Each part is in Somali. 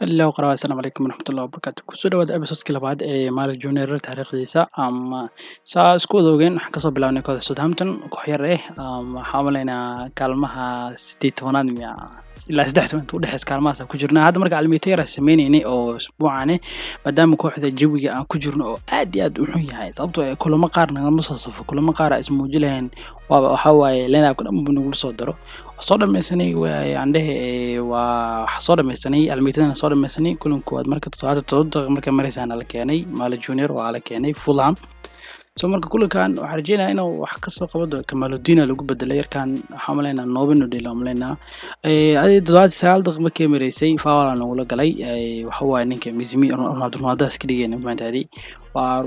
Hello qaraabo, assalaamu calaykum waraxmatullahi wabarakaatu. Kusoo dhawaada episode-kii labaad ee Mali Junior taariikhdiisa. Ama saa isku wada ogeen, waxaan kasoo bilaabnay kooxda Southampton, koox yar eh. Waxaan u maleynayaa kaalmaha 18aad miya ilaa 13 inta udhexeysa kaalmahaas aan ku jirnaa hadda. Marka almiito yar aan sameyneynay oo isbuucani, maadaama kooxda jawiga aan ku jirno oo aad iyo aad u xun yahay, sababtoo ah kulamo qaar nagama soo safo, kulamo qaar aan ismuuji lahayn. Waaba waxaa waaye line-up-ka dhan buu nagula soo daro. Soo dhameysanay aan dhehe, waa waxaa soo dhameysanay almiitadana, soo dhameysanay kulan koowaad. Marka 77 daqiiqo markay mareysaana la keenay Mali Junior, waa la keenay Fulham. So marka kulankan waxaan rajeynayaa inuu wax kasoo qabo doono. Kamaludina lagu bedelay yarkan, waxaan umaleynaa nooba inuu dheelo umaleynaa. Adi 79 daqiiqo markay mareysay, foul aa nagula galay. Waxa waaye ninka Messi, Ronaldo, Ronaldo iska dhigayna maantaadi. Waa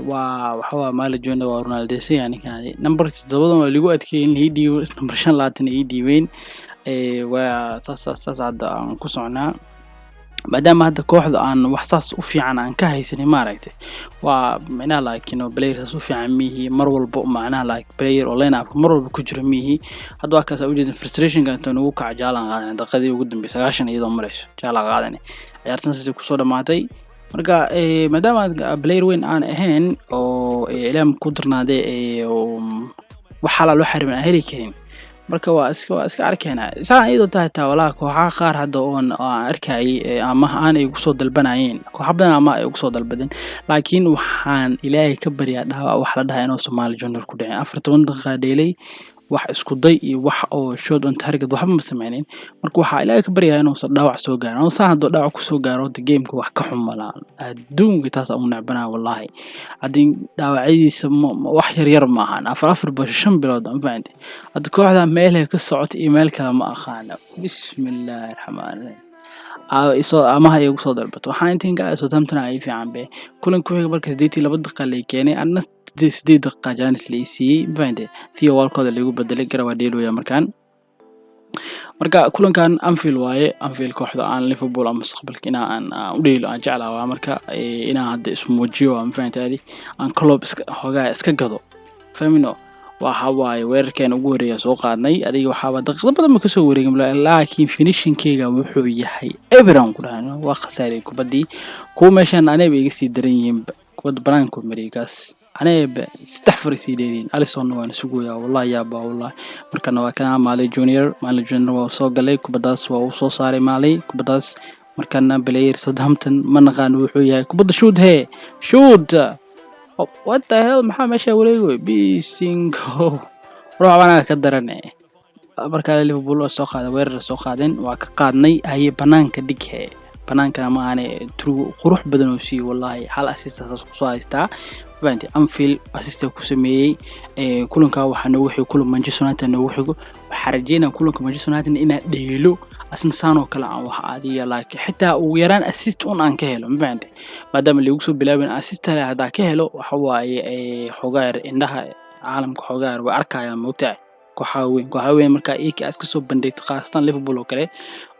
waxa waaye Mali Junior waa Ronaldo ninkan. Number 7 waa lagu adkeeyay in la ii dhiibo, number 25 ay ii dhiibeen. Waa saas saas saas hadda aan ku soconaa, maadaama hadda kooxda aan wax saas u fiican aan ka haysanin, maaragtay. Waa micnaha like player saas u fiican miihi mar walba, macnaha like player oo line up mar walba ku jiro miihi. Hadda waa kaas ujeedin frustrationka inta nagu kaca, jaalaan qaadanay daqiiqadii ugu dambeysay, 90 iyadoo mareyso jaalaan qaadanay. Ciyaartan saasay kusoo dhamaatay. Marka maadaama player weyn aan ahayn oo ilaam ku darnaadee, wax xalaal wax xariman aan heli karin, marka waa iska arkaynaa saa iyadoo tahay. Taa walahi kooxaha qaar hadda oon aan arkayay ama aan ay kusoo dalbanayeen, kooxa badan ama ay ugu soo dalbadeen, laakiin waxaan Ilaahay ka baryaa dhaawac wax la dhahay inuu Somali Junior ku dhicin. 14 daqiiqa dheelay, wax isku day iyo wax oo shot on target waxba ma sameynin. Marka waxaa Ilaahay ka baryaa inuusan dhaawac soo gaarin. Anuu saa hadduu dhaawac kusoo gaaro, horta gameka wax ka xun malaan adduunka, taas aan u necbanaa wallahi. Haddii dhaawacyadiisa wax yar yar ma ahan, afar afar ba 5 bilood, ma fahantay? Hadda kooxda meelay ka socota iyo meel kale ma aqaana. Bismillaahi raxmaani raxiim. Amaha igu soo dalbato waxaan intiin ka Southampton ay fiican be. Kulanka ku xiga marka 82 daqiiqa lay keenay, anna 8 daqiiqa chance la i siiyey, ma fahantay? Theo Walcott lagu bedelay, garab waa dheelooya markaan. Marka kulankan Anfield waaye. Anfield kooxda aan Liverpool aan mustaqbalka inaa aan u dheelo aan jeclaa waa. Marka inaan hadda ismuujiyo waa, ma fahantay? Adi aan Klopp iska xoogaa iska gado fahmino. Waxa waaye weerarkeena ugu horeeya soo qaadnay. Adiga waxaaba daqiiqado badan ma kasoo wareegin, laakiin finishingkeyga wuxuu yahay eberan ku dhahay. Waa khasaariyay kubaddii. Kuwa meeshan anayba iga sii daran yihiin, kubadda banaanka mariyay kaas, anayba saddex far sii dheeriyin. Alisson waan sugayaa wallahi, yaaba wallahi. Markana waa kana Mali Junior. Mali Junior waa soo galay, kubaddaas waa uu soo saaray Mali kubaddaas. Markana player Southampton ma naqaan wuxuu yahay. Kubadda shoot, hee, shoot! What the hell, maxaa meesha wareegoy? Bisingo, ruux banaanka ka darane. Markaa Liverpool oo soo qaaday weerar, soo qaadeen, waa ka qaadnay. Haye, banaanka dhig hee, banaankana ma ahane, through qurux badan oo siiyey wallahi. Hal assist saas kusoo haystaa, fahanti? Anfield assist ku sameeyey. Kulanka waxaa noogu xigo kulan Manchester United noogu xigo. Waxaa rajeynaya kulanka Manchester United inaan dheelo, asna saan oo kale aan wax adiga like xitaa ugu yaraan assist un aan ka helo, ma fahantay? Maadaama lagu soo bilaabin assist hale, haddaa ka helo waxa waaye xoogaa yar indhaha caalamka xoogaa yar way arkayaan, moogtahay? Kooxaha weyn, kooxaha weyn marka iyaga aad kasoo bandhigto, khaasatan Liverpool oo kale,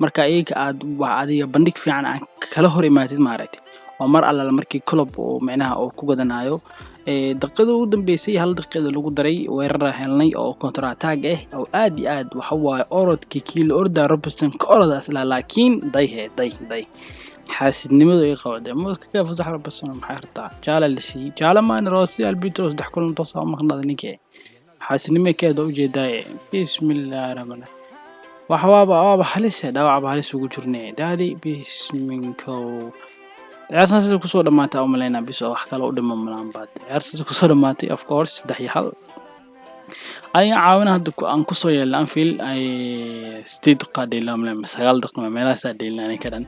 marka iyaga aad wax adiga bandhig fiican aan kala hor imaatid, maaragtay, waa mar allala markii Klopp oo micnaha oo ku gadanayo. Daqiiqada ugu dambeysay, hal daqiiqada lagu daray, weerar helnay oo counter attack ah oo aad iyo aad. Waxa waaye orodkii kii la ordaa Robertson ka orodaas ilaa, laakiin day he day day xaasidnimadu ay qabday mooska ka fasax. Robertson maxay rabtaa? Jaala la siiyey, jaala maana Rossi Albito saddex kulan toos ah u maqnaaday ninkii. Xaasidnimo keeda ujeedaaye. Bismillaahi raxmaan. Wax waaba halis, dhaawacba halis ugu jirnay daadi. Bisminkow, ciyaartan sida kusoo dhamaatay u malaynaa bis oo wax kale u dhiman malaan baad. Ciyaarta sida kusoo dhamaatay, of course, 3-1. Aniga caawina hadda aan kusoo yeelnay Anfield ay 8 daqiiqa dheelnaa malayn, 9 daqiiqa meelahaasaa dheelnaa ninka dhan.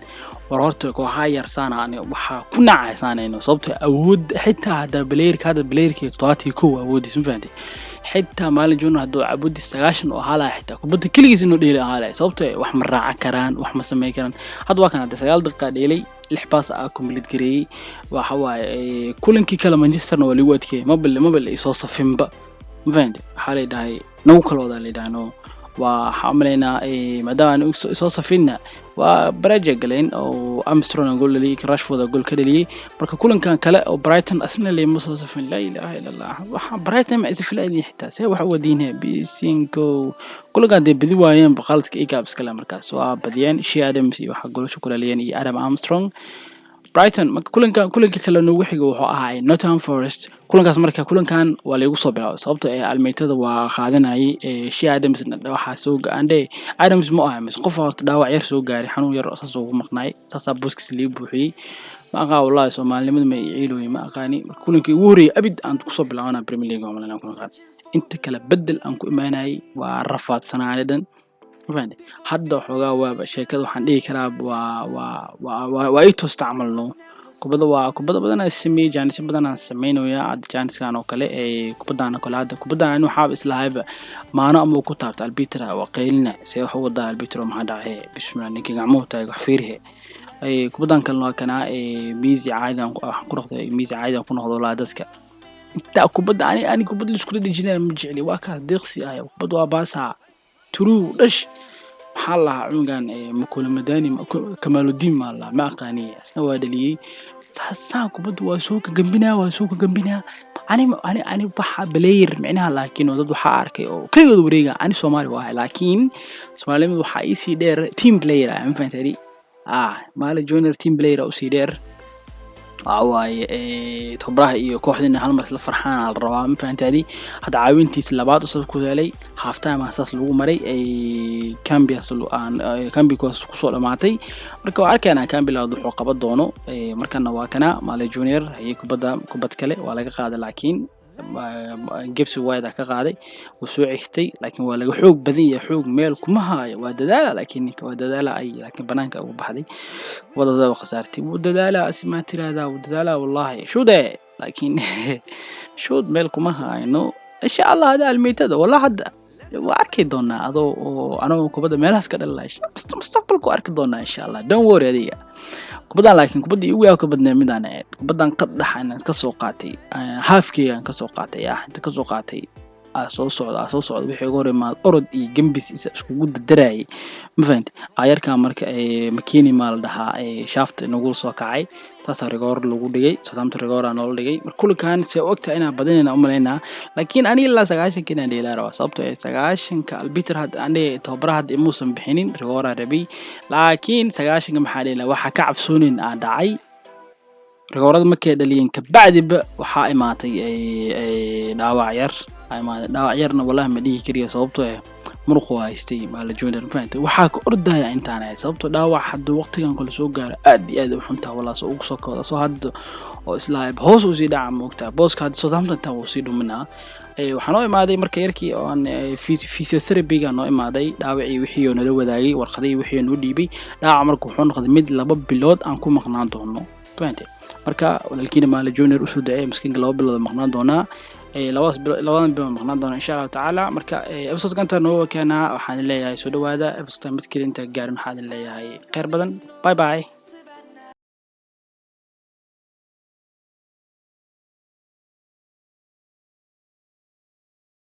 War horta kooxaha yar saana ani waxaa ku nacay saanayno, sababtoo awood xitaa hadda playerka, hadda playerka 71 awoodiis, ma fahantay? Xitaa Maalin Junior hadduu awoodiis 90 oo ahaa lahaa, xitaa kubadda keligiis inuu dheeli ahaa lahay, sababtoo wax ma raacan karaan, wax ma sameyn karaan. Hadda waa kan hadda 9 daqiiqa dheelay, lix pass aa complete gareeyey. Waxa waaye kulankii kale Manchesterna waa lagu adkeeyey, mabal isoo safinba, ma fahantay? Waxaa la dhahay nagu kala wadaa la dhahay no. Waa waxaan u malaynaa maadaama aan soo safinna, waa bareja galeen oo Armstrong gool dhaliyey, Rashford gool ka dhaliyey. Marka kulankan kale oo Brighton asna lema soo safin. Laa ilaaha illa Allah, waxa Brighton ma isa filaayeen xitaa. See wax u wadiinhe bisinko kulankan dee badi waayeen baqaaladka igaab iskale. Markaas waa badiyeen, Che Adams iyo waxa goolasha ku dhaliyeen iyo Adam Armstrong, Brighton. Marka kulankan, kulanka kale noogu xiga wuxuu ahaa Nottingham Forest. Kulankaas marka kulankan waa laygu soo bilaabay, sababtoo ee almeytada waa qaadanayay. Che Adams waxaa soo andhe Adams ma aha mise qof horta dhaawac yar soo gaaray, xanuun yar saas ugu maqnaay, saasaa booskiisa laga buuxiyey. Ma aqaa wallahi, Soomaalinimada ma i ciilooye, ma aqaani. Marka kulankii ugu horreeyay abid aan kusoo bilaabana Premier League waa malanaa kulankan. Inta kale bedel aan ku imaanayay, waa rafaadsanaanay dhan. Ma fahanti? Hadda waxoogaa waaba sheekada waxaan dhihi karaa waa ii toosta camal. No, kubadda waa kubadda badan aan sameeyey, jaanisyo badan aan sameynayaa. Hadda jaaniskan oo kale ee kubaddan oo kale, hadda kubaddan ani waxaaba islahayba maano ama uu ku taabta arbitra waa qaylina. See wax u wadaa arbitra? Maxaa dhacay? Bismillah, ninkii gacmuhu taagay, wax fiirihe. Kubaddan kalena waa kanaa miisi caadi aan waxaan ku noqday, miisi caadi aan ku noqdo. Walaa dadka intaa kubadda ani kubadda la iskula dhejinaya ma jecli. Waa kaas deeqsi ah, kubadda waa baasaa turuu dhash. Maxaa lahaa cunugan Makula Madani, Kamaaludiin maa lahaa, ma aqaani, isna waa dhaliyey. Saan kubadda waa soo kagambinaa, waa soo kagambinaa. Ani waxa player micnaha, laakiin dad waxaa arkay oo keligood wareega. Ani Soomaali waa ahay, laakiin Soomaalinimadu waxaa iisii dheer team player ah. Ma fahantay? Ah, Mali Junior team player ah usii dheer. Waxa waaye tababaraha iyo kooxdiina hal mar isla farxaan la rabaa. Ma fahantay? Hadda caawintiisa labaad oo ku helay, half time ah saas lagu maray, cambias aan cambicos kusoo dhamaatay. Marka waa arkaynaa cambi labaad wuxuu qaban doono. Markana waa kana Mali Junior hayay kubadda, kubad kale waa laga qaaday, laakiin Gibbs White ka qaaday, wuu soo ceshtay, laakiin waa laga xoog badan yahay. Xoog meel kuma haayo. Waa dadaala, laakiin ninka waa dadaala ay, laakiin banaanka ugu baxday wadada, waa khasaartay. Wuu dadaalaa, si maa tiraahdaa, wuu dadaalaa wallahi, shuude, laakiin shuud meel kuma hayno. Insha Allah hada almeytada wallah hadda waa arki doonaa adoo oo anagoo kubadda meelahaas ka dhalilaya mustaqbalka waa arki doonaa insha Allah. Don't worry adiga kubaddan. Laakiin kubaddii ugu yaabka badneed midaan ahayd, kubaddan qad dhaxan ka soo qaatay, halfkeygaan ka soo qaatay, ah inta ka soo qaatay, aa soo socda, aa soo socda, wixii uga hor imaad orod iyo gambis isa iskugu dardarayay. Ma fahanti? Ayarkan marka makini maa la dhahaa, shaafta inagu soo kacay, taasaa rigoor lagu dhigay. Southampton rigooraa noola dhigay. Marka kulankan see ogtahay inaan badinayna umalaynaa, laakiin aniga ilaa 90-ka inaan dheelaa rabaa, sababtoo ee 90-ka albiter hadda aan dhigay, tababaraha hadda imuusan bixinin rigooraa rabay, laakiin 90-ka maxaa dheelaa? Waxaa ka cabsoonin aan dhacay rigoorada markay dhaliyeen kabacdiba waxaa imaatay dhaawac yar aa imaaday. Dhaawac yarna wallahi ma dhihi kariya, sababtoo eh muruqu waa haystay Maala Junior. Ma fahantay? Waxaa ka ordaya intaan ahayd, sababtoo dhaawac hadduu waqtigan kale soo gaaro aad iyo aad u xuntaa walaa. Soo ugu soo kooda soo hadda oo islaa hoos uu sii dhaca, moogtaa booska hadda Southampton taa wuu sii dhuminaa. Waxaa noo imaaday marka yarkii oo aan physiotherapy-ga noo imaaday, dhaawacii wixii oo nala wadaagay, warqadihii wixii oo noo dhiibay. Dhaawaca marka wuxuu noqday mid 2 bilood aan ku maqnaan doono. Fahantay? Marka walaalkiina Maala Junior usoo dacay miskiinka, 2 bilood maqnaan doonaa, labadaas bilo, labadan bilood maqnaan doonaa insha Allahu tacaala. Marka episode intaa noo keenaa, waxaan leeyahay soo dhawaada. Episode mid kale intaa gaarin, waxaan leeyahay khayr badan. Bye bye.